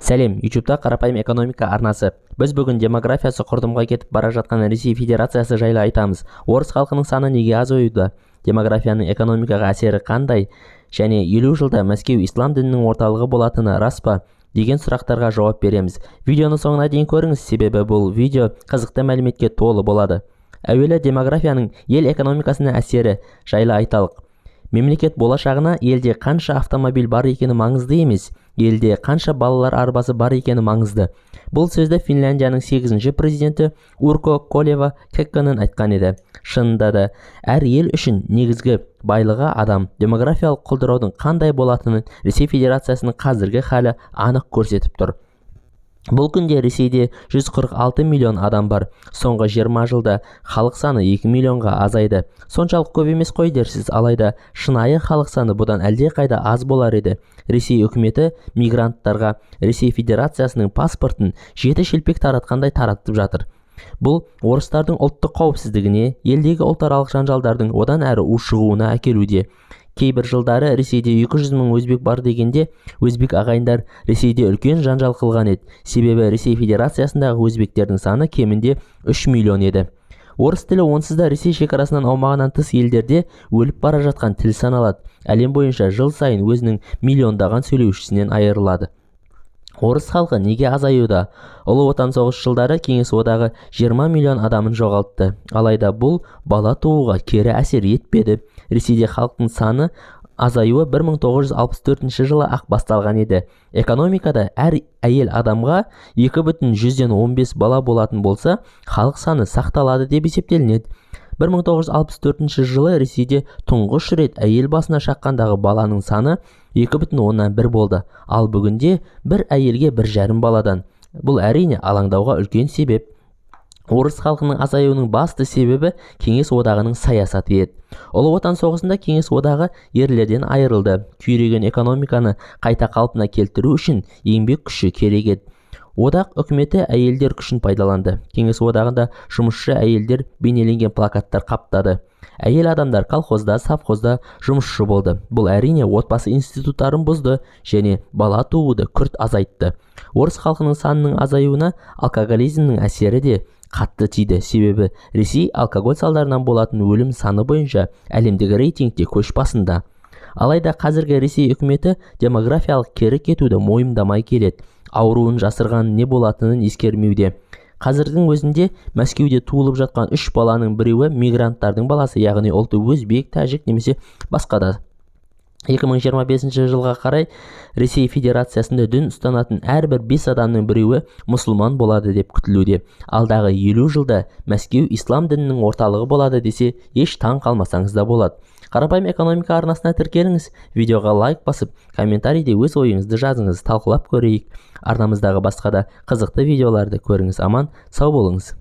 Сәлем, YouTube'та Қарапайым экономика арнасы. Біз бүгін демографиясы құрдымға кетіп бара жатқан Ресей Федерациясы жайлы айтамыз. Орыс халқының саны неге азаюда? Демографияның экономикаға әсері қандай? Және 50 жылда Мәскеу ислам дінінің орталығы болатыны рас па? Деген сұрақтарға жауап береміз. Видеоны соңына дейін көріңіз, себебі бұл видео қызықты мәліметке толы болады. Әуелі демографияның ел экономикасына әсері жайлы айталық. Мемлекет болашағына елде қанша автомобиль бар екені маңызды емес, елде қанша балалар арбасы бар екені маңызды. Бұл сөзді Финляндияның 8-ші президенті Урко Колева Кекконен айтқан еді. Шынында да, әр ел үшін негізгі байлығы адам. Демографиялық құлдыраудың қандай болатынын Ресей Федерациясының қазіргі халі анық көрсетіп тұр. Бұл күнде Ресейде 146 миллион адам бар. Соңғы 20 жылда халық саны 2 миллионға азайды. Соншалық көп емес қой дерсіз, алайда шынайы халық саны бұдан әлдеқайда аз болар еді. Ресей үкіметі мигранттарға Ресей Федерациясының паспортын 7 шелпек таратқандай таратып жатыр. Бұл орыстардың ұлттық қауіпсіздігіне, елдегі ұлтаралық жанжалдардың одан әрі ушығуына әкелуде. Кейбір жылдары Ресейде 200 мың өзбек бар дегенде, өзбек ағайындар Ресейде үлкен жанжал қылған еді. Себебі Ресей Федерациясындағы өзбектердің саны кемінде 3 миллион еді. Орыс тілі онсыз да Ресей шекарасынан аумағынан тыс елдерде өліп бара жатқан тіл саналады. Әлем бойынша жыл сайын өзінің миллиондаған сөйлеушісінен айырылады. Орыс халқы неге азаюда? Ұлы Отан соғыс жылдары Кеңес Одағы 20 миллион адамын жоғалтты. Алайда бұл бала тууға кері әсер етпеді. Ресейде халықтың саны азаюы 1964 жылы ақ басталған еді. Экономикада әр әйел адамға 2,15 бала болатын болса, халық саны сақталады деп есептелінеді. 1964 жылы Ресейде тұңғыш рет әйел басына шаққандағы баланың саны 2,1 болды. Ал бүгінде бір әйелге 1,5 баладан. Бұл әрине алаңдауға үлкен себеп. Орыс халқының азаюының басты себебі Кеңес Одағының саясаты еді. Ұлы Отан соғысында Кеңес Одағы ерлерден айырылды. Күйреген экономиканы қайта қалпына келтіру үшін еңбек күші керек еді. Одақ үкіметі әйелдер күшін пайдаланды. Кеңес Одағында жұмысшы әйелдер бейнеленген плакаттар қаптады. Әйел адамдар колхозда, совхозда жұмысшы болды. Бұл әрине отбасы институттарын бұзды және бала тууды күрт азайтты. Орыс халқының санының азаюына алкоголизмнің әсері де қатты тиді. Себебі Ресей алкоголь салдарынан болатын өлім саны бойынша әлемдегі рейтингте көш басында. Алайда қазіргі Ресей үкіметі демографиялық кері кетуді мойындамай келеді. Ауруын жасырған не болатынын ескермеуде. Қазірдің өзінде Мәскеуде туылып жатқан 3 баланың біреуі мигранттардың баласы, яғни ұлты өзбек, тәжік немесе басқа да. 2025 жылға қарай Ресей Федерациясында дін ұстанатын әрбір 5 адамның біреуі мұсылман болады деп күтілуде. Алдағы 50 жылда Мәскеу ислам дінінің орталығы болады десе, еш таң қалмасаңыз да болады. Қарапайым экономика арнасына тіркеліңіз, видеоға лайк басып, комментарийде өз ойыңызды жазыңыз, талқылап көрейік. Арнамыздағы басқа да қызықты видеоларды көріңіз. Аман, сау болыңыз.